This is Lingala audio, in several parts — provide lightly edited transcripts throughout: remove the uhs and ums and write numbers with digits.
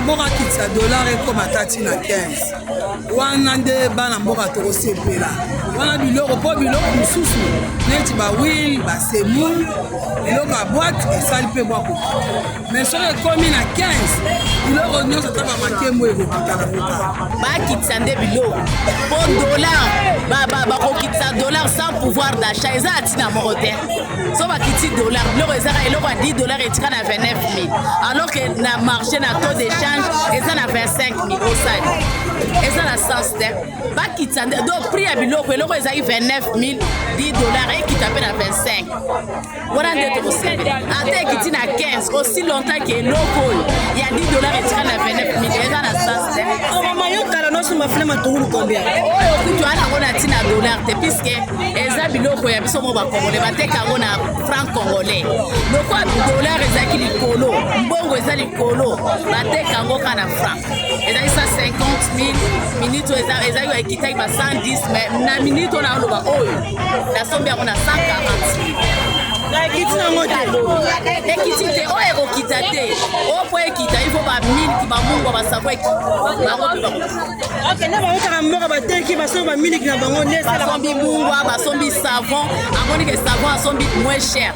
mboka akitisa dollar ekoma ata ti na 15 wana nde bana mboka tokosepela wana biloko mpo biloko mosusu neti bahuile, basemoule, biloko ya boîte esali mpe mwa kokita. Mais soki ekomi na 15, biloko nyonso ata bamakembo ekokita na mboka. Bakitisa nde biloko mpo dollar, bakokitisa dollar sans pouvoir d'achat eza na ntina moko te. So bakiti dollar, biloko ezaka eloko ya 10 $ etika na 29 000, alors que na marché, na taux d'échange, eza na 25 000. Osali eza na sens te. Bakitisa nde donc prix ya biloko. Eloko ezalaki 29 000, 10 $ ekita mpe na 25, wana nde tokosepela. Ata ekiti na 15, aussi longtemps ke eloko oyo ya 10 $ etika na 29 000, eza na sens te. Mama, yo kala nosomba fule matungulu combien? Oyo kutu wana ngo na ntina dollar te, puisque eza biloko ya biso mo bacongolais, bateka yango na franc congolais. Lokola dollar ezalaki likolo, mbongo eza likolo, bateka yango kaka na franc. Ezalaki 150 000, minute oyo ezalaki ekitaki ba 110, mais na minute oyo naoloba oyo, nasombi yango na 140 000. Ekiti nango te? Ekiti te. Oyo ekokita te. Oyo mpo ekita, il faut bamiliki, bamungwa, basavon ekita, bango mpe bakokita. Ok, nde bautaka mboka, bateki, basombi bamiliki na bango nde esalaka. Basombi mungwa, basombi savon, amoni ke savon asombi moins cher.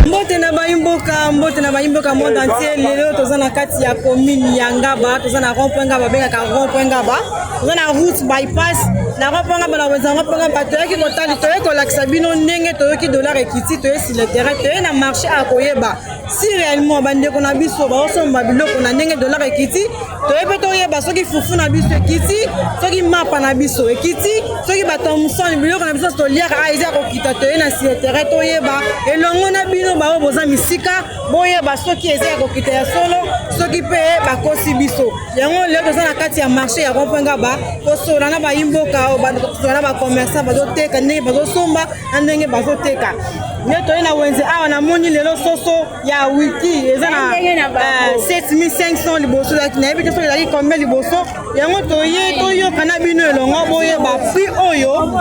Mbote na bayimboka, mbote na bayimboka monde entier. Lelo toza na kati ya commune ya Ngaba, toza na rond point Ngaba, babengaka rond point Ngaba. Toza na route bypass na rond point Ngaba, na wenza rond point Ngaba. Toyaki kotali, toyaki kolakisa bino ndenge toyoki dollar ekiti. Toye sur le terrain, toye na marché a koyeba si réellement bandeko na biso baosomba biloko na ndenge dollar ekiti. Toye mpe toyeba soki fufu na biso ekiti, soki mapa na biso ekiti, soki bathomson, biloko na biso toliaka a eza kokita. Toye na sur le terrain, toyeba elongo na bino baoyo boza misika, boyeba soki eza ya kokita ya solo, soki mpe bakosi biso. Yango lelo toza na kati ya marché ya rond-point Ngaba, kosola na bayimboka, kosola na bacommerçant bazoteka, ndenge bazosomba na ndenge bazoteka. Nde toye na wenze awa, namoni lelo soso ya wiki eza na 7500. Liboso nayebi te soki ezalaki combien liboso. Yango toye toyoka na bino elongo, boyeba prix oyo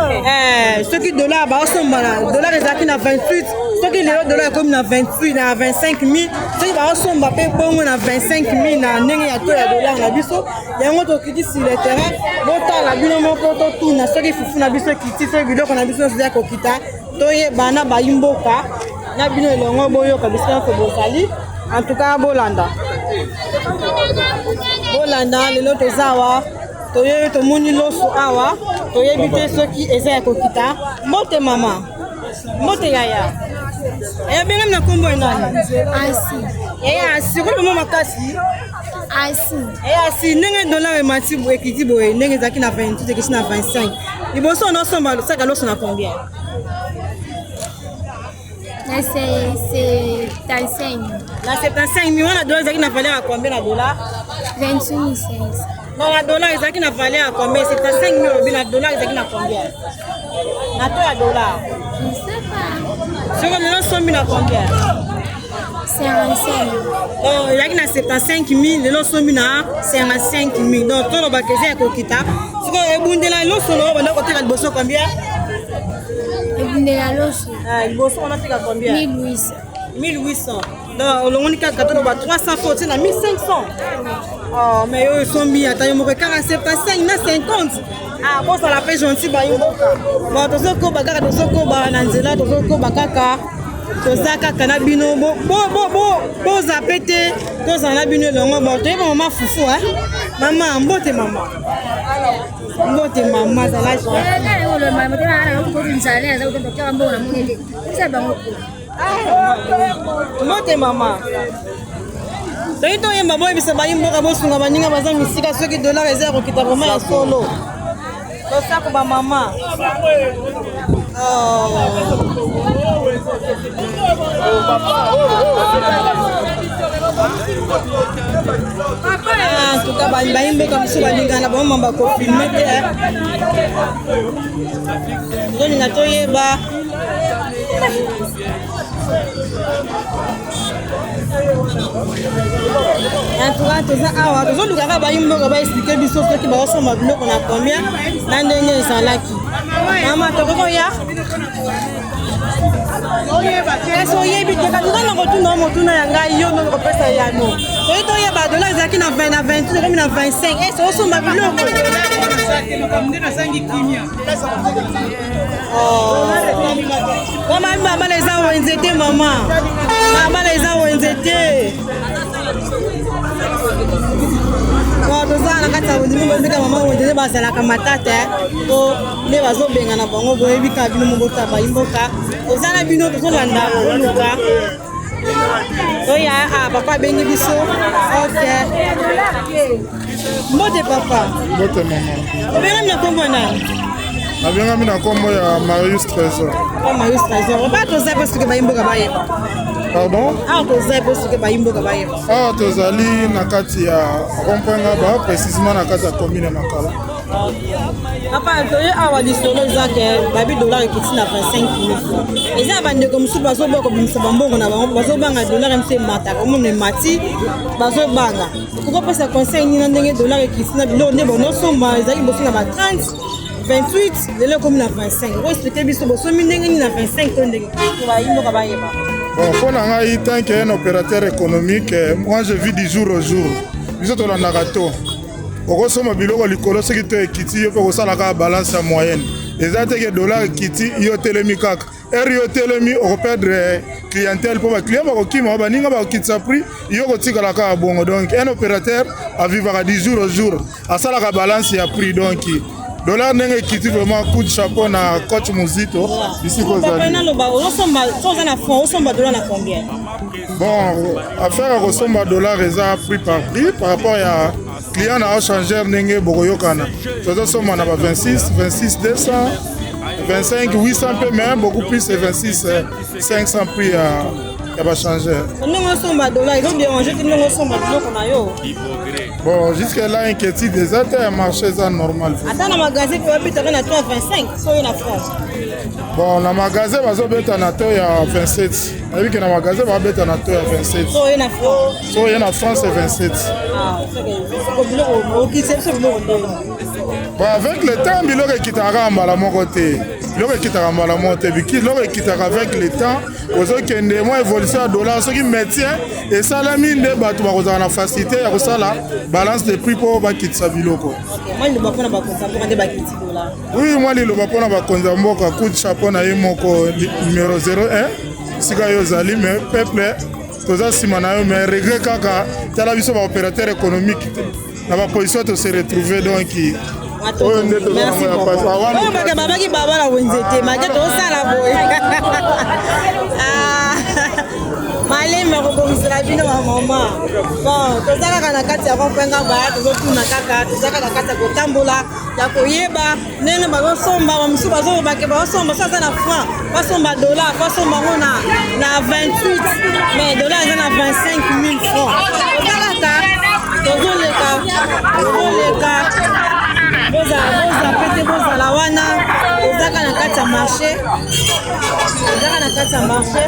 soki dollar baosomba na dollar ezalaki na 28, soki lelo dollar ekomi na 28, na 25 000, soki baosomba mpe bongo na 25 000 na ndenge ya taux ya dollar na biso. Yango tokiti sur le terrain, botala bino moko, totuna soki fufu na biso ekiti, soki biloko na biso nyonso eza kokita. Toyeba na bayimboka na bino elongo, boyoka bisika nyonso bozali. En tout cas, bolanda, bolanda. Lelo toza awa, toyebi, tomoni loso awa, toyebi te soki eza ya kokita. Mbote mama, mbote yaya. Eyabengami na nkombo enani? Asi. Yaya Asi, kolobama makasi. Asi. Eya Asi, ndenge dollar emati, ekiti boye, ndenge ezalaki na 28 ekiti na 25, liboso onosomba saka loso na combien? Na 75. Na 75 mi wana, dollar ezalaki na valeur ya combien na dollar? 28 500. Non, na dollar ezalaki na valeur ya combien? 75 mille olobi, na dollar ezalaki na combien na taux ya dollar? Je sais pas. Soki lelo osombi na combien? 55. Donc ezalaki na 75 000, lelo osombi na 55 000, donc tolobaka eza ya kokita. Sikoyo ebundela loso oyo banda koteka liboso combien? Ebundela loso? Ah, liboso wana teka combien? 1800. 1800, donc olongoli kaka toloba 300 fo otie na 1500. Oh, mais oyo osombi ata yo moko ekaka 75 na 50. Ah, bozala mpe gentil, bayimboka. Bon, tozokoba kaka, tozokoba na nzela, tozokoba kaka, toza kaka na bino. Boza pe te, tozala na bino elongo. Bon, toyeba mama fufu. Mama, mbote mama, mbote mama, zala gentil. Mbote mama, soki toyemba, boyebisa bayimboka, bosunga baninga baza misika, soki dollar eza ya kokita vraiment ya solo. Losako bamama. Oh. Ah, en tout cas bayimboka mosusu balingana na bango, mamba kofilmer te. Tozolinga toyeba. En tout cas, toza awa, tozoluka kaka bayimboka baexpliquer biso soki baosomba biloko na combien na ndenge ezalaki. Mama, tokoki koya? Kasi oyebi te, kasi nga nakotuna yo motuna ya ngai, yo nde okopesa yano. Toyei toyeba dollar ezalaki na 20 na 28 ekomi na 25. Ese osomba biloko? Mama, mama eza wenze te mama. Mama eza wenze te. Toza na kati ya wenze, boyebika mama wenze nde bazalaka matata po nde bazobengana bango, boyebika bino mobota bayimboka. Toza na bino tozolanda koluka oya. Ah, papa abengi biso. Ok, mbote papa. Mbote mama. Obengami na nkombo nani? Nabengami na nkombo ya Marius Trésor. Oh, Marius Trésor. Oba toza mpo soki bayimboka bayeba. Pardon? Awa toza mpo soki bayimboka bayeba. Awa tozali na kati ya rond-point Ngaba, précisément na kati ya commune ya Makala. Papa, toye awa, lisolo eza ke babi dollar ekiti na 25 mille. Eza na bandeko mosusu bazoboya kobimisa bambongo na bango, bazobanga dollar mosusu emataka, omona emati, bazobanga. Okopesa conseil nini na ndenge dollar ekiti na biloko nde bonosomba ezalaki liboso na ba 30 28, lelo ekomi na 25? Okoexpliquer biso bosombi ndenge nini na 25 to ndenge bayimboka bayeba? Bon, mpo na ngai, tant qu'un opérateur économique, moi je vis du jour au jour. Biso tolandaka to okosomba biloko likolo, soki to ekiti, yo mpe kosala kaka balance ya moyenne. Eza te ke dollar ekiti, yo telemi kaka ere yo telemi, okoperdre clientèle mpo baclient bakokima, baninga bakokitisa prix, yo kotikala kaka bongo. Donc un opérateur avivaka du jour au jour, asalaka balance ya prix. Donc dollar ndenge ekiti, vraiment coup de chapeau na coach Muzito bisika ozali. Naloba ozosomba, so oza na franc, osomba dollar na combien? Bon, affaire ya kosomba dollar eza prix par prix par rapport ya client na échangeur ndenge bokoyokana. Tozosomba na ba 26, 26 200, 25 800 mpe, mais beaucoup plus c'est 26 500, prix ya bachangeur. Ndenge osomba dollar ezodéranger te ndenge osomba biloko na yo? Bon, jusque là inquiétude eza te, ya marché eza normal. Ata na magasin mpe babetaka na 3 25 so oyo na franc? Bon, na magasin bazobeta na to ya 27. Nayebi ke na magasin babeta na to ya 27. So oyo na franc? So oye na france, 27. Biloko okitisa biso biloko ndenge? Bon, avec le temps, biloko ekitaka kaka mbala moko te. Biloko ekitaka mbala moko te, biloko ekitaka avec le temps. Ozokende mwa évolution ya dollar, soki maintien esalami nde bato bakozala na facilité ya kosala balance de prix mpo bakitisa biloko. Mwa liloba mpona bakonzi ya mboka nde bakiti dollar. Oui, mwa liloba mpona bakonzi ya mboka, coup de chapeau na ye moko numéro 01 esika yo ozali. Mais peuple toza nsima na yo, mais regret kaka, tala biso baopérateur économique na baposition tose retrouve. Donc oyo nde toza nango ya pasi. Oyo bato babaki baba na wenze te, make tosala boye malemi akobongisela bino bamama. Bon, toza kaka na kati ya rond-point Ngaba, tozotuna kaka, toza kaka kati ya kotambola ya koyeba ndenge bazosomba. Bamosusu bazolobake bazosomba, so aza na franc, basomba dollar, basomba yango na 28, mais dollar eza na 25 000 francs. Toza kaka tozoleka, tozoleka, bozala boza pe te, bozala wana. Tozaka na kati ya marché, tozaka na kati ya marché.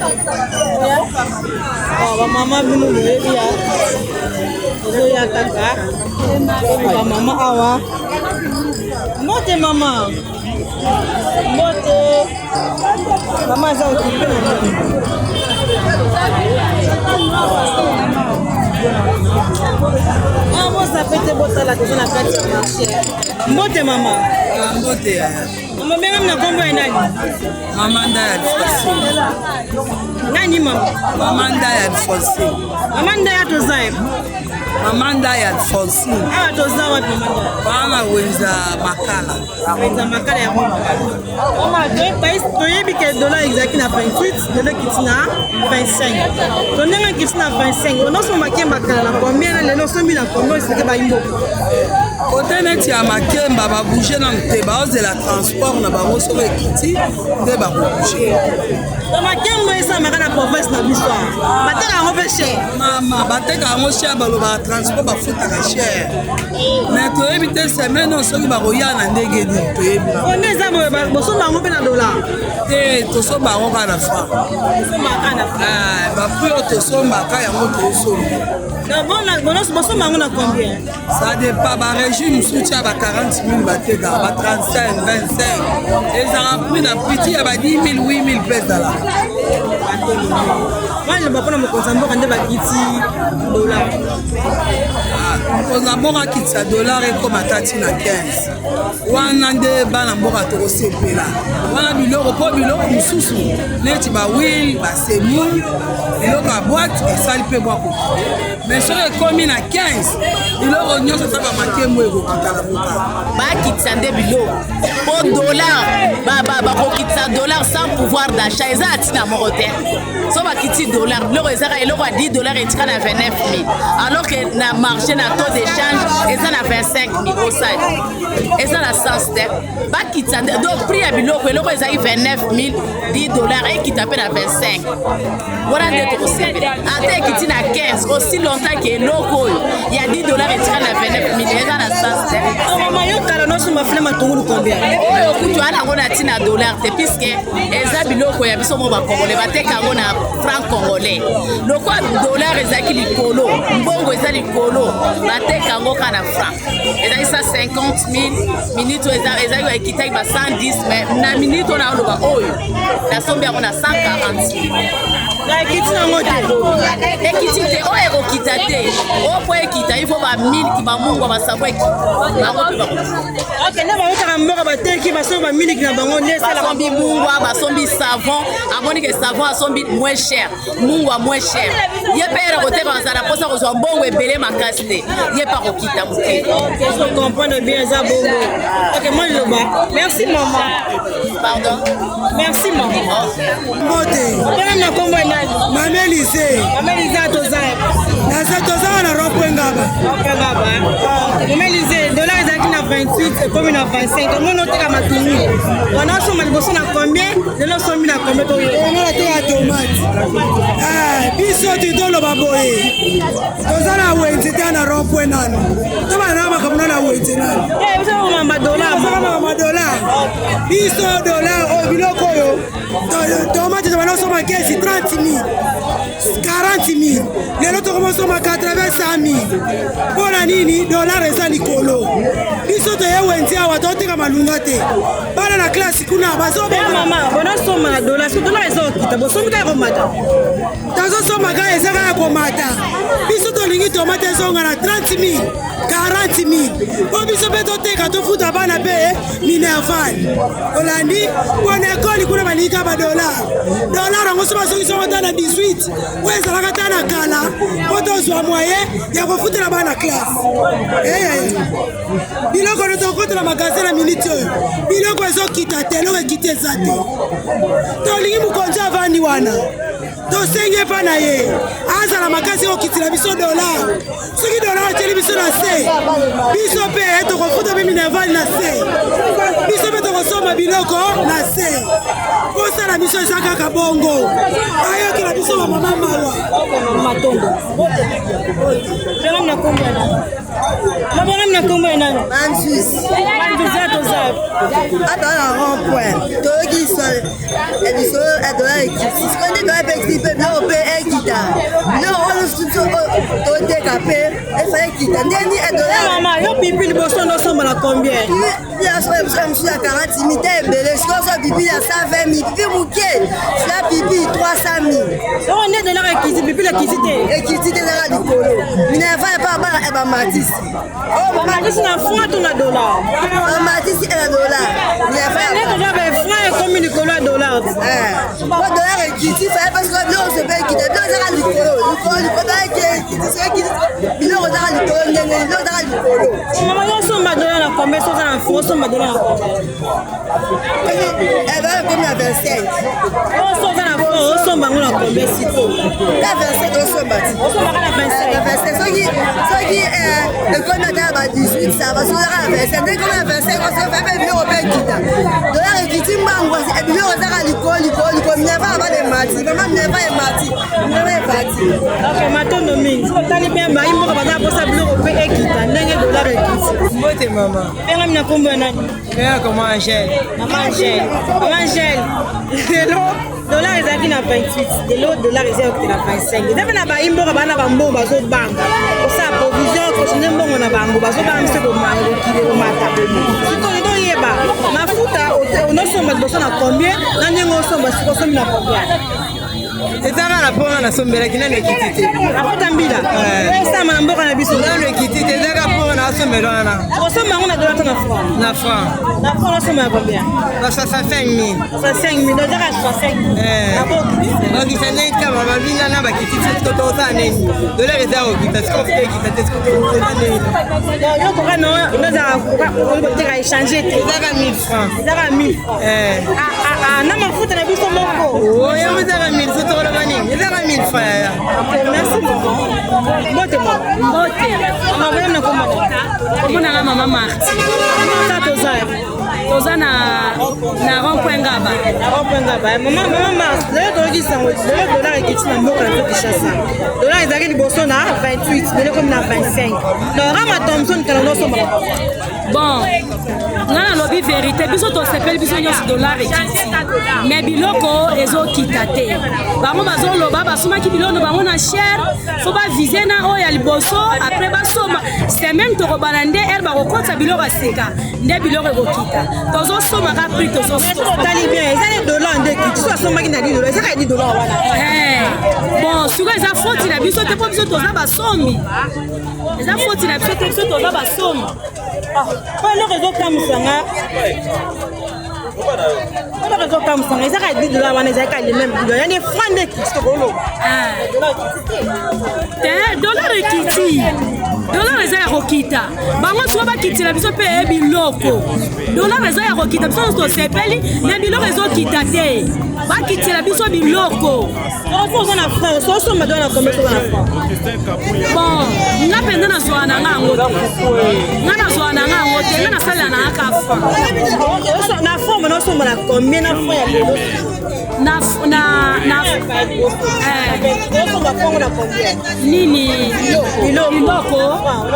Bamama, bino boyebi ya tozoya kaka bamama awa. Mbote mama, mbote mama. Aza occupé na nini? Ah, boza pe te, botala, toza na kati ya marché. Mbote mama. Mbote yaya. Mama, bengami na nkombo ya nani? Mama Ndaya Alphonsine. Nani mama? Mama Ndaya Alphonsine. Mama Ndaya, toza ye? Mama Ndaya Alphonsine. Awa toza wapi, mama Ndaya? Bana wenza Makala. Wenza Makala ya Roma. Mama, toyebi ke dollar ezalaki na 28, lelo ekiti na 25. To ndenge ekiti na 25, onosomba makemba kala na combien, na lelo osombi na combien? Esike bayimboka. Kote neti ya makemba, babouger nanu te, baozela transport na bango. Soki ekiti nde bakobouger. To makemba esalamaka na province na biso awa, bateka yango mpe cher? Mama, bateka yango cher, balobaka transport bafutaka cher, mais toyebi te semaine oyo soki bakoya na ndenge nini, toyebi. Onde eza boye, bosomba yango mpe na dollar? Te, tosomba yango kaka na franc. Tosombaka na franc. Ah, baprix oyo tosombaka yango tosomba. Bosomba yango na combien? Ça dépend, barégime mosusu tia ba 40 000 batekaka ba 35, 25, ezalaka prix na prix ti ya ba 10 000, 8 000 mpe ezalaka. Wana mpona mokonzi ya mboka nde bakiti dollar. Mokonzi ya mboka akitisa dollar ekoma ata ti na 15, wana nde bana mboka tokosepela. Wana biloko, mpo biloko mosusu neti bahuile, basemoule, biloko ya boîte esali mpe mwa kokita, mais soki ekomi na 15, biloko nyonso ata bamakembo ekokita na mboka. Bakitisa nde biloko, mpo dollar bakokitisa dollar sans pouvoir d'achat eza na ntina moko te. So bakiti dollar, biloko ezaka eloko ya 10 $ etika na 29 000, alors que na marché, na taux d'échange, eza na 25 000. Osali eza na sens te. Bakitisa nde donc prix ya biloko. Eloko ezali 29 000, 10 $ ekita mpe na 25, wana nde tokosepela. Ata ekiti na 15, aussi longtemps ke eloko oyo ya 10 $ etika na 29 000, eza na sens te. Mama, yo kala nosomba file matungulu combien? Oyo kutu wana yango na ntina dollar te, puisque eza biloko ya biso mo bacongolais, bateka yango na franc congolais. Lokwa dollar ezalaki likolo, mbongo eza likolo, bateka yango kaka na franc. Ezalaki 150 000, minute oyo ezalaki ekitaki ba 110, mais na minute oyo naoloba oyo, nasombi yango na 140 000. Na ekiti nango te? Ekiti te. Oyo ekokita te. Oyo mpo ekita, il faut bamiliki, bamungwa, basavon ekita, bango mpe bakokita. Ok, nde bautaka mboka, bateki, basombi bamiliki na bango nde esalaka. Basombi mungwa, basombi savon. Amoni ke savon asombi moins cher, mungwa moins cher, ye mpe yere koteka, azala mposa kozwa mbongo ebele makasi te, ye mpe akokita moke. Est comprendre bien, eza bongo. Ok, moi liloba merci mama. Pardon. Merci mama. Mbote. Mpona na nkombo ya nani? Mama Elise. Mama Elise, toza Naza, tozaka na rond-point Ngaba. Ngaba. Mama Elise, dollar ezalaki na 28, ekomi na 25. Omoni oteka matungulu wana, osomba liboso na combien? Lelo osombi na combien? Toyeba. Nga nateka tomate. Biso ti toloba boye, toza na wenze te, na rond-point nanu tobana na makambo na wenze nanu. Biso komamba dollar. Makambo dollar, biso dollar oyo, biloko oyo, tomate tobanda osomba kesi 30 000, 40 000, lelo tokomosomba 80, 100 000. Mpo na nini? Dollar eza likolo. Biso toye wenze awa, toteka malunga te. Bana na klase kuna bazomama. Bonosomba na dollar, soki dollar eza okita, bosombi kaka komata? Tozosomba kaka, eza kaka komata. Biso tolingi tomate ezonga na 30 000, 40 000, mpo biso mpe toteka, tofuta bana mpe minerval. Olandi? Mpona ekoli kuna balingi kaka badollar. Dollar yango so bazongisi yango ata na 18 oyo ezalaka ta na kala, mpo tozwa moyen ya kofutela bana classe. Biloko no tokotela magasin na miniti oyo, biloko ezokita te, eloko ekiti eza te. Tolingi mokonzi avandi wana, tosengi epa na ye azala makasi kokitela biso dollar. Soki dollar atieli biso na se, biso mpe tokofuta mpe minerval na se, biso mpe tokosomba biloko na se. Kosala biso eza kaka bongo, ayokela biso bamama mawa. Matondo. Na kombo ya nani? Mabongami na kombo ya nani? Mansus. Mansus, toza Ata na rond point, toyoki lisolo ya dollar ekiti. Sikoyo nde dollar mpe ekiti, mpe biloko mpe ekita. Biloko oyo mosusu toteka mpe efa ekita ndeni dollar. Mama, yo pipi liboso ndosomba na combien? Mosusu ya 40 mille te, ebele. Sikoyo so pipi ya 120 mille, pipi moke soya pipi 300 mille. Soko nde dollar ekiti, pipi ekiti te? Ekiti te, ezaka likolo. Minerval epa bana ya bamatisi. Bamatisi na franc to na dollar? Bamatisi na dollar. Nde toza ba franc ekomi likolo ya dollar. Po dollar ekiti, faye parce que biloko so mpe ekita. Biloko ezaka likolo, likolo, likolo. Dollar ekiti, so ekiti, biloko ezaka likolo. Ndenge biloko ezaka likolo. Mama, yo osomba dollar na combien? So oza na franc, osomba dollar na combien? Ekomi na 25. So oza na franc, osomba yango na combien siko? Na 25 osomba ti. Osombaka na 25? 25. Soki ekomi ata ya ba 18, ça va. Soki ozaka na 25, nde ekomi na 25, oso mpe biloko mpe ekita. Dollar ekiti mbangu, biloko ezaka likolo, likolo, likolo. Minerval bana emati, mama, minerval emati, minerval emati. Ok, matondo mingi. Soki otali bien, bayi mboka baza posa biloko mpe ekita ndenge dollar ekiti. Mbote mama. Bengami na nkombo ya nani? Kaya, comment? Angèle. Mama Angèle, mama Angèle. na 28, lelo dollar eza yoki na 25. Eza mpe na bayimboka bana bambongo bazobanga kosala provision, kochange mbongo na bango, bazobanga biso kokili komata. Sikoyo toyeba mafuta onosomba liboso na combien, na ndenge osomba sikoyo osombi na combien? Eza kaka na mponga nasombelaki, nano ekiti te. Mafuta mbila esalama na mboka na biso. Nano ekiti te, eza kaka mponga nasombela wana. Osomba yango na dollar to na franc? Na franc. Na franc osomba ya combien? Na 65 000. 65 000, ozaka 65 000. Okita ndenge kama babina na bakiti te, totosala nini? Dollar eza kokita, sikoyo ekita te, sikoyo nini? Yo koka nozaka koteka échange te? Ezaka 1000 francs. Ezaka 1000 francs na mafuta na biso moko. Yango ezaka 1000, so tokoloba nini? Ezaka 1000 francs yaya. Merci beaucoup. Mbote mo. Mbote. Mama na komona. Omonanga mama Marti. Sa toza? Toza na rond point Ngaba. Na rond point Ngaba. Mama Marti, lelo toyoki sango lelo dollar ekiti na mboka na biso Kinshasa. Dollar ezalaki liboso na 28, lelo ekomi na 25. Donc Rama Thomson kala nosomba? Bon, nga nalobi vérité, biso tosepeli biso nyonso, dollar ekiti, mais biloko ezokita te. Bango bazoloba basomaki biloko na bango na cher, faut baviser na oyo ya liboso, après basomba semaine tokobana nde ere bakokotisa biloko ya sika, nde biloko ekokita. Tozosomaka prix. Tozotali bien, eza ne dollar nde ekiti. So asombaki na 10 dollar, ezaka 10 dollar wana. Bon, sikoyo eza foti na biso te, mpo biso toza basombi. Eza foti na biso te, biso toza basombi. Po eloko ezokamwisanga, eloko ezokamwisanga, ezaka 10 dollar wana, ezalaka le même dollar, yani franc nde ekiti, tokoloba. Te, dollar ekiti, dollar eza ya kokita. Bango siko bakitela biso mpe ye biloko. Dollar eza ya kokita, biso nyonso tosepeli, mais biloko ezokita te. Bakitela biso biloko. Oza na franc, so osomba dollar na combien? Soza na franc? Bon, nga mpenza nazwaka na nga yango te, nga nazwaka na nga yango te, nga nasalela na nga ka franc. Na franc bana osomba na combien, na franc ya lelo? Na Osomba franc na combien? Nini? Biloko.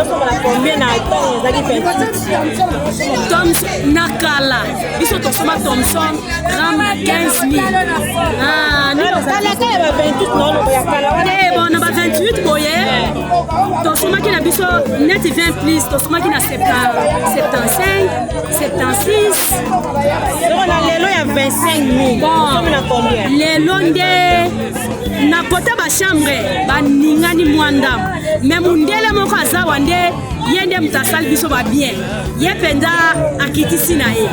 Osomba na combien na ntango ezalaki 28? Thomson na kala, biso tosomba Thomson ram na 15 000. Kalaka ya ba 28 na oloba ya kala wana. Te, bon, na ba 28 boye tosomaki na biso neti 20 plus, tosomaki na 75, 76. Soko na lelo ya 25 000, osomi na combien? Lelo nde na kota bachambre baningani mwa ndambo, mais mundele moko azawa nde ye nde moto asali biso babien, ye mpenza akitisi na ye.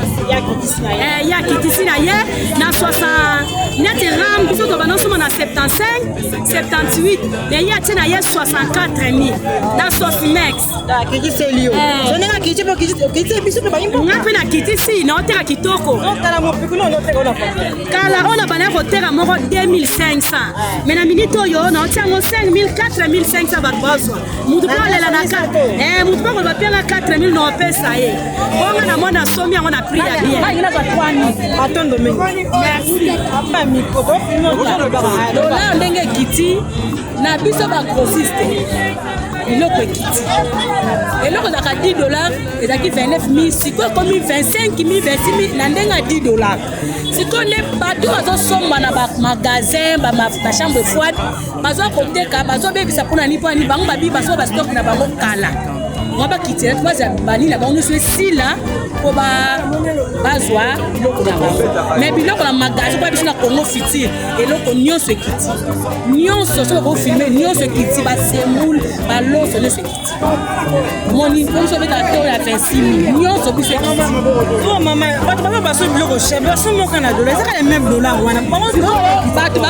Ye akitisi na ye na 60 neti ram. Biso tobanda osomba na 75, 78, mais ye atie na ye 64 000 na Sofimex. Akitiseli yo? So ndenge akiti mpo okiti biso mpe bayimboka. Nga mpe nakitisi, naoteka kitoko. Kala mopikulu onoteka ona combien? Kala oyo na bandaki koteka moko 2500, mais na minute oyo naotia yango 5000, 4500. Bato bazwa mutu mpe olela na mutu mpe koloba mpenga 4000, na opesa ye bonga na mwana asomi yango na prix ya bien. Matondo mingi. Merci. Dollar ndenge ekiti na biso bagrossiste, biloko ekiti. Eloko ezalaka 10 dollar, ezalaki 29 000, sikoyo ekomi 25 000, 26 000 na ndenge ya 10 dollar. Sikoyo nde bato bazosomba na bamagasin, bachambre froide, bazwa koteka, bazobebisa. Mpona nini? Mpona nini? Bango babi basomba bastock na bango kala, ngo bakitela bazwa banini na bango nyonso esila mpo bazwa biloko na bango. Mais biloko na magasin mpo biso na Congo Futur, eloko nyonso ekiti, nyonso. Soki bakofilmer, nyonso ekiti, basemoule, baloso, nyonso ekiti. Omoni biso obetaka to ya 26 000, nyonso biso ekiti. Oh mama, bato baza baso biloko cher, baso moka na dollar, ezaka le même dollar wana bango. Bato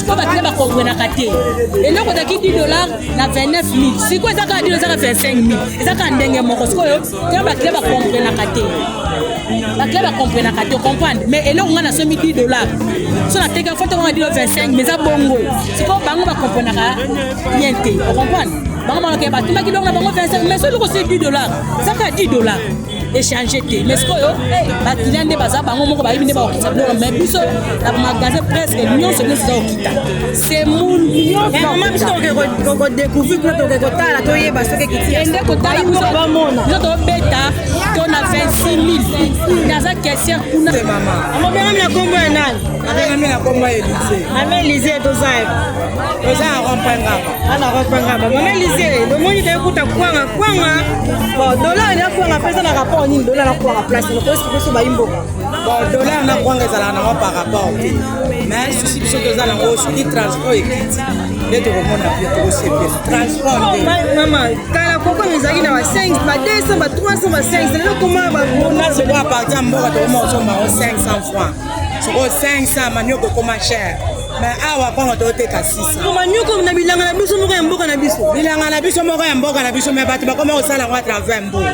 po bato bakomprenaka te. Eloko ezalaki 10 dollar na 29 000, sikoyo eza kaka 10, ezaka 25 000, eza kaka ndenge moko. Sikoyo te, bakile bakomprenaka te, bakile bakomprenaka te, comprendre. Mais eloko ngai nasomi 10 dollar, so nateka fo tokonga 10 25, mais eza bongo. Sikoyo bango bakomprenaka bien te, ocomprendre. Bango baloke batumaki biloko na bango 25, mais so eloko soki 10 dollar, eza kaka 10 dollar, échange te. Mais sikoyo bakilian nde baza bango moko bayebi nde bakokita biloko, mais biso na bamagasin presque nyonso nyonso eza kokita, semoule. Mama, biso tokoki kodécouvrir kuna, tokoki kotala, toyeba soki ekiti? Ende kotala biso tobeta to na 26 000, naza caissière kuna. Amobengami na nkombo ya nani? Nabengami na kombo ya Elysee. Mama Elysee toza toza na rond-point Ngaba. Ana rond-point Ngaba. Mama Elysee, tomoni toyekuta kwanga kwanga. Bon, dollar na kwanga mpe eza na rapport nini dollar na kwanga place na koyesi biso bayi mboka. Bon, dollar na kwanga ezalaka nango par rapport te. Mais souci biso toza nango soki transport ekiti nde tokomona bien tokosepela transport nde. Mama, kala koko ezalaki na ba 5, ba 200, ba 300, ba 500. Lelo koma ba na sikoyo à partir ya mboka tokoma kosomba yango 500 francs. Sikoyo 500 manioko ekoma cher. Mais awa kwanga toteka 600. Manioko na bilanga na biso moko ya mboka na biso. Bilanga na biso moko ya mboka na biso mais bato bakoma kosala yango à travers mbongo.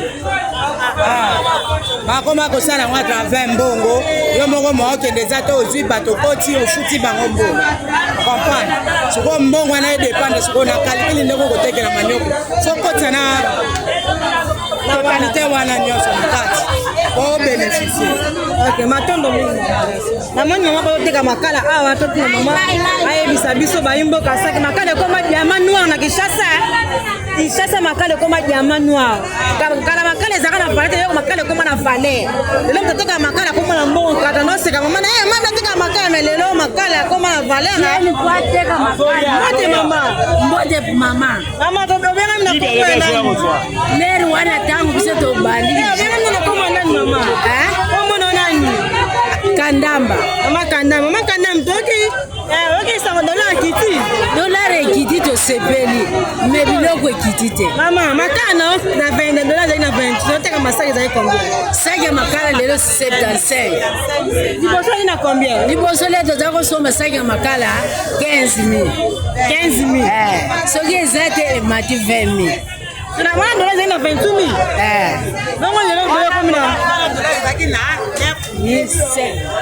Bakoma kosala yango à travers mbongo. Yo moko mwa okende eza te ozwi bato okoti ofuti bango mbongo. Comprendre? Sikoyo mbongo wana edépendre sikoyo na calcul ndenge okotekela manioko. Sokotisa na totalité wana nyonso na kati po obénéficie. Ok, matondo mingi. Namoni mama bazoteka makala awa, totuna mama ayebisa biso bayi mboka saki makala ekoma diamant noir na Kinshasa. Kinshasa makala ekoma diamant noir. Kala makala ezalaka na valeur te, yoko makala ekoma na valeur. Lelo moto ateka makala akoma na mbongo kata noseka mama na ye mama ateka makala mais lelo makala akoma na valeur. Mbote mama. Mbote mama. Mama tobengami na kombo ya nani? Lere wana ntango biso tobandi. Obengami na kombo ya nani mama? Kombo na nani? Kandamba. Mama Kandamba, mama Kandamba toki oki sango dollar ekiti. Dollar ekiti tosepeli, mais biloko ekiti te. Mama, makala na na 20 dollar ezali na 20, oteka masaki ezali combien? Saki ya makala lelo 75. Liboso ezali na combien? Liboso lelo toza kosomba saki ya makala 15 000. 15 000. Soki eza te emati 20 000. Na wana dollar ezali na 28 000. Bongo lelo dollar ekomi na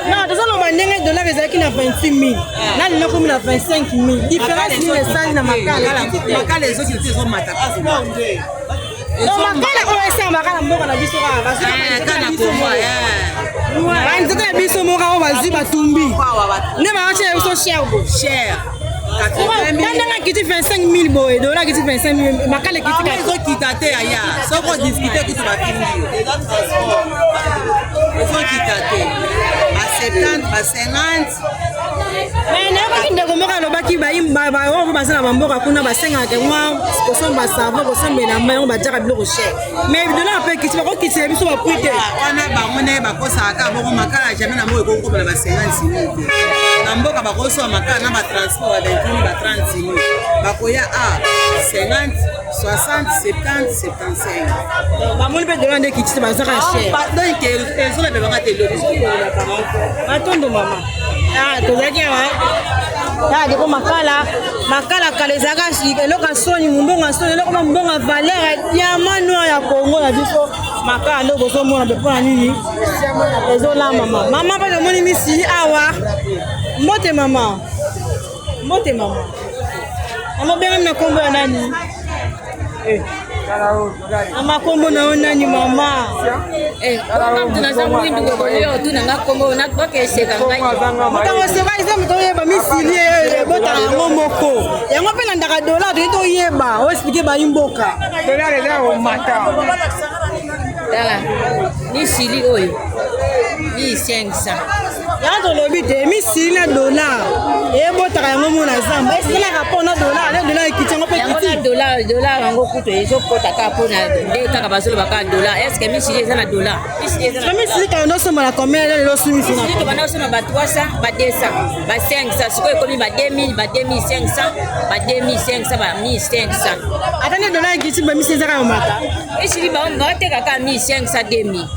non, tozoloba ndenge dollar ezalaki na 28 000 na lelo ekomi na 25 000. Différence nini esali na makala? Makala ezokiti ezomata. Donc makala oyo esala makala mboka na biso kaka banzete na biso moko oyo bazwi batumbi nde baotia biso cher bo cher. Ndenge akiti 25 000 boye, dola akiti 25 000, makala ekiti ezokita te aya. Soki odiskute kutu bafingi yo. Ezokita te ba 70 ba 50. Mais nayokaki ndeko moko alobaki oyo baza na bamboka kuna basengaka mwa kosomba savon, kosombela mai, yango batiaka biloko cher. Mais dollar mpe ekiti, bakokitela biso baprix te. Wana bango nde bakosaka kaka bongo. Makala jamais na mboka ekokokoma na ba 50 000 te. Na mboka bakosomba makala na batransport ba 28 000, ba 30 000, bakoya a 50, 60, 70, 75. Bamoni mpe dollar nde ekiti te, bazaka cher. Donc ezolobelanga te eloko. Matondo mama. Tozalaki awa kaka deko makala. Makala kala ezalaka eloko ya soni, mombongo ya soni, eloko ma mbongo ya valeur ya diamant noir ya Congo na biso. Makala nde bozomona mpe mpona nini ezolambama. Mama mpe tomoni misili awa. Mbote mama. Mbote mama. Mama, obengami na nkombo ya nani? Mama, nkombo na yo nani mama? Naza mwindu kokolia otunanga kombo bakeseka ngai. Motango seka eza moto oyeba misili ebotaka yango moko, yango mpe landaka dollar. Toyei toyeba oexpliquer bayi mboka. Dollar eza komata. Tala misili oyo 1500. Yango tolobi te misili na dollar ebotaka yango mo na zamba, esalaka mpo na dollar ne dollar ekiti, yango mpe yango na ekiti. Dollar, dollar yango kutu ezokota kaka mpona nde kaka bazoloba kaka dollar. Est ce que misili eza na dollar? Misili eza na Misili kaka ndosomba na combien? Lelo osumisi na Misili tobanda kosomba ba 300, ba 200, ba 500. Sikoyo ekomi ba 2000, ba 2500, ba 2500, ba 1500. Ata nde dollar ekiti, ba misili ezaka yomata. Misili baoteka kaka 1500, 2000.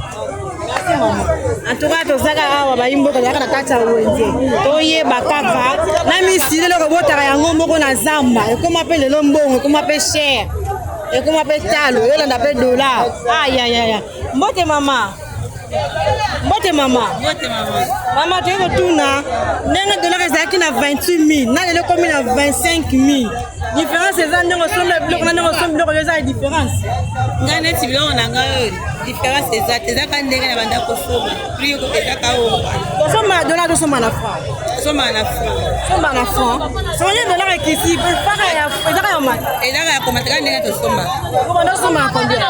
En tout cas tozaka awa bayi mboka, tozalaka na kati ya wenze, toyeba kaka na misili eloko ebotaka yango moko na zamba, ekoma mpe lelo mbongo, ekoma mpe cher, ekoma mpe talo, eyolanda mpe dollar. Ayayaya. Mbote mama. Mbote mama. Mama, toyei kotuna ndenge dollar ezalaki na 28 000 na lelo ekomi na 25 000. Différence eza ndenge osomba biloko na ndenge osomba biloko eza ya différence? Ngai neti biloko na ngai oyo, différence eza te, ezaka ndenge na banda kosomba, prix ezaka oyo wana. Tosomba na dollar, tosomba na franc? Sombaka na franc. Sombaka na franc. Soki dollar ekiti, faka ya ezaka ya mata. Ezaka ya komata kaka ndenge tosomba. Obanda osomba combien?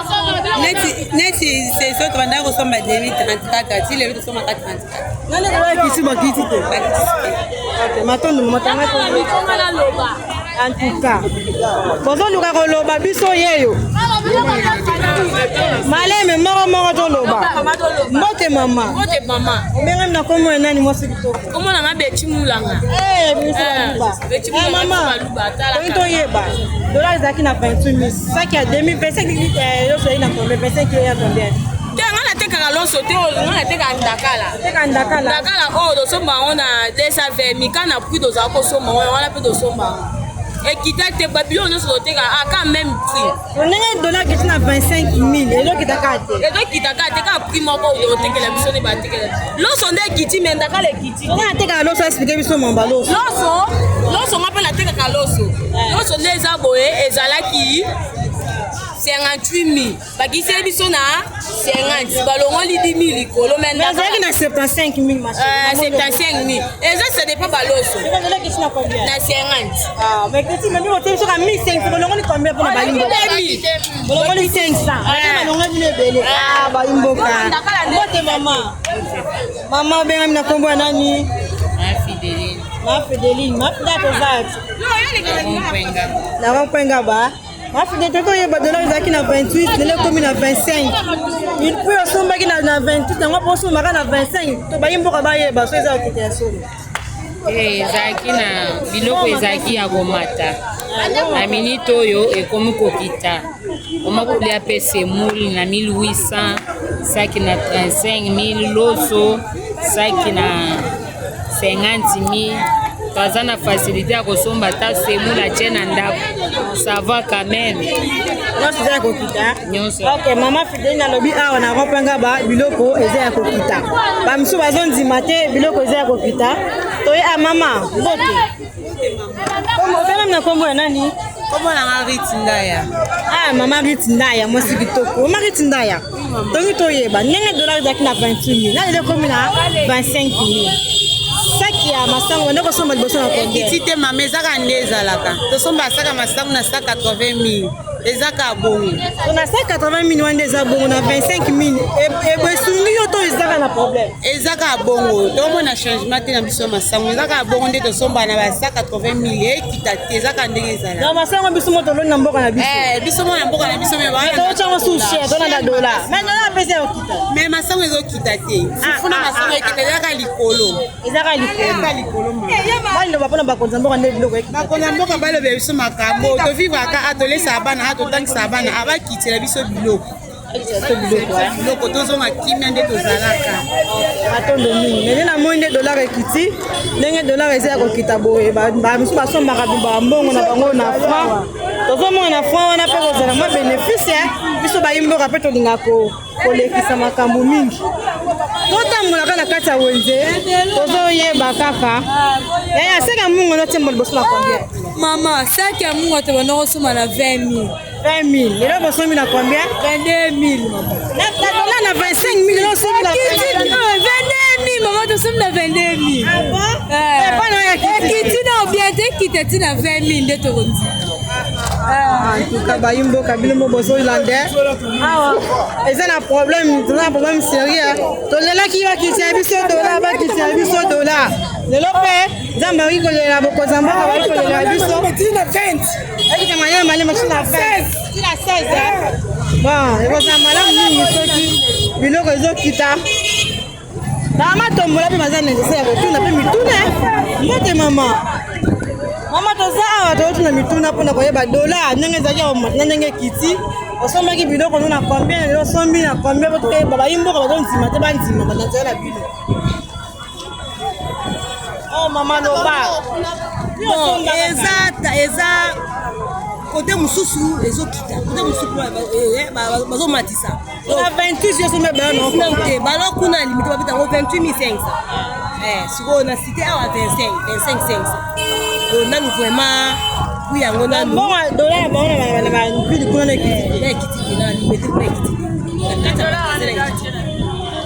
Neti neti saison tobandaka kosomba 2034 ti lelo tosombaka 34. Nani dollar ekiti bakiti te? Bakiti te. Ok, matondo mama tanga En tout cas, bozoluka koloba biso yeyo maleme moko moko toloba. Mbote mama. Mbote mama. Obengami na kombo ya nani mwasi kitoko? Kombo na nga Betty Mulanga. Eh, biso baluba. Betty Eh, Mulanga mama. baluba tala. Tolingi toyeba dollar ezalaki na 28 000 saki ya 2025 eh, nyonso ezalaki na combien 25 kilo ya combien? Te nga natekaka loso te oyo nga natekaka ndakala. Oteka ndakala. Ndakala oyo tosomba yango na 220 mika na prix tozala kosomba yango wana mpe tosomba yango. Ekita te babiloko nyonso toteka aka même prix. Ndenge dollar ekiti na 25 000 ezokita kaka te. Ezokita kaka te kaka prix moko oyo otekela biso nde batekela biso. Loso nde ekiti me ndakala ekiti te. Nga natekaka loso explike biso mamba loso. Loso, loso nga mpe natekaka loso. Loso nde eza boye ezalaki 58 000 bakiseli biso na 50 balongoli 10 000 likolo mais Mais ezalaki na 75 000 ma chérie. 75 000 eza ça dépend baloso Dollar ekiti na combien? Na 50. Ah, mais ekiti mais bino biso ka 1500 bolongoli combien mpona balimboka? Bolongoli 500. Ate balongoli bino ebele. Ah, balimboka. Mbote mama. Mama obengami na kombo ya nani? Ma Fideline. Ma Fideline toza ati. Na rond-point ba. Ma Fideline tokoyeba dollar ezalaki na 28 lelo ekomi na 25. Il puis osombaki na na 28 yango mpo osombaka na 25 to bayi mboka bayeba so eza okita ya solo. Eh, ezalaki na biloko ezalaki ya komata na minute oyo ekomi kokita oma kolia mpe semoule na 1800 saki na 35000 loso saki na 50000 toaza na facilité ya kosomba ata semoule atie na ndako ça va quand même Nyonso eza ya kokita. Nyonso. Ok, mama Fideline alobi awa na rond-point ba biloko eza ya kokita. Ba misusu bazondima te biloko eza ya kokita. Toye a mama, mbote. Obengami na kombo ya nani? Kombo na nga Ruth Ndaya. Ah, mama Ruth Ndaya, mwasi kitoko. Mama Ruth Ndaya. Tongi toyeba ndenge dollar ezalaki na 28 000 na lelo ekomi na 25 000. Saki ya masango nde kosomba liboso na combien? Ekiti te mama, ezaka nde ezalaka. Tosomba saka masango na 180 000. Ezaka bongo. So na 180 000 wana nde eza bongo na 25 000 esungi yo to ezaka na problème? Ezaka bongo, tomona changement te na biso ya masango. Ezaka bongo nde tosomba na ba 180 000 ekita te, ezaka ndenge ezalaka. Na masango biso mo toloni na mboka na biso. Eh, biso mo na mboka na biso me Mais totyango sous cher, tolanda dollar. Mais dollar apesi ya kokita. Mais masango ezokita te. Fufu na masango ekita ezaka likolo. Ezaka likolo. Ezaka likolo mama. Baloba mpona bakonzi ya mboka nde biloko ekita. Bakonzi ya mboka balobela biso makambo tovivraka a tolesaka bana a totangisa bana abakitela biso biloko biloko tozonga kimia nde tozalaka. Matondo mingi. Ndenge namoni nde dollar ekiti, ndenge dollar eza ya kokita boye, bamisusu basombaka bambongo na bango na franc. Tozomona na franc wana mpe kozala mwa bénéfice. Biso bayi mboka mpe tolingaka kolekisa makambo mingi. Totambolaka na kati ya wenze, tozoyeba kaka. Yaya, seka mungo notiembo liboso na combien? Mama, saki ya mungu tobanda kosomba na 20 000. 20 000. Lelo bosombi na combien? 22 000 mama. Na dollar na 25 000 lelo osombi na 22 000 mama, tosombi na 22 000. Ah bon? Eh, pana oyo ekiti. Ekiti na bien te, ekita ti na 20 000 nde tokondi. En tout cas, bayi mboka bino mo bozolanda awa eza na problème, toza na problème sérieux. Tolelaki bakitisa biso dollar, bakitisa biso dollar. Lelo mpe Nzambe akoki kolela, bokonzi ya mboka bakoki kolela biso. Ekita mayele malema ti na 20 ti na 16. Bon, ekozala malamu mingi soki biloko ezokita. Mama tombola mpe baza nécessaire ya kotuna mpe mituna. Mbote mama. Mama, toza awa tozotuna mituna mpona koyeba dollar ndenge ezalaki ya komata na ndenge ekiti. Osombaki biloko no na combien? Lelo osombi na combien? Po toyeba, bayi mboka bazondima te, bandima na nzela na bino. Oh mama, loba. Bon, eza eza kote mosusu ezokita, kote mosusu bazomatisa. Na 28 yo sombi bano te, balo kuna limite babeta yango 28 500. Sikoyo na cité awa 25 25 500. Donc nanu vraiment prix yango nanu. Bongo dollar ya bango na bavile kuna na ekiti te? Na ekiti te, na limite kuna ekiti te, na kati ya magasin na ekiti te.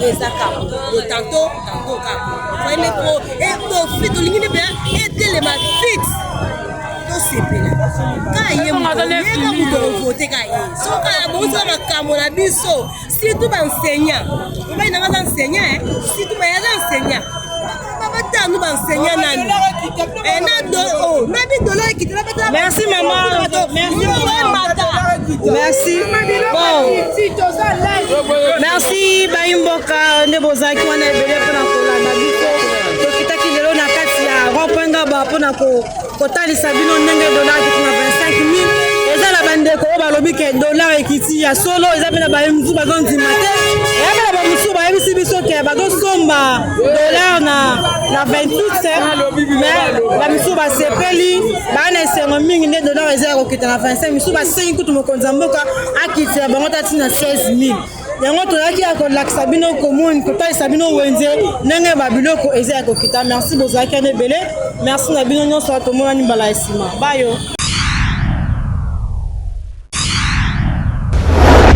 Eza kaka bo tanto tanto kaka fayele po ebofi tolingi nde mpenza etelema fixe, tosepela ka ye yeka moto okovote ka ye soki abongisa makambo na biso, surtout baenseignant. Mobali nanga aza enseignant, surtout baye aza enseignant, batanu baenseignant nani na bidola ekita. Merci maman. Merci maman. Merci. Bon. Merci bayimboka nde bozalaki wana ebele mpona kolanda biso. Tokitaki lelo na kati ya rond-point Ngaba mpona kotalisa bino ndenge dollar ekiti na 25 000. Eza na bandeko oyo balobi ke dollar ekiti ya solo, eza mpe na baye mosusu bazondima te, eza mpe na bamosusu bayebisi biso ke bazosomba dollar na 28, mais bamisusu basepeli, baa na esengo mingi nde dollar eza ya kokita na 25. Misusu basengi kutu mokonzi ya mboka akitela bango tati na 16 000. Yango toyaki ya kolakisa bino commune, kotalisa bino wenze ndenge babiloko eza ya kokita. Merci, bozalaki wana ebele. Merci na bino nyonso. Tomonani mbala ya nsima. Bayo.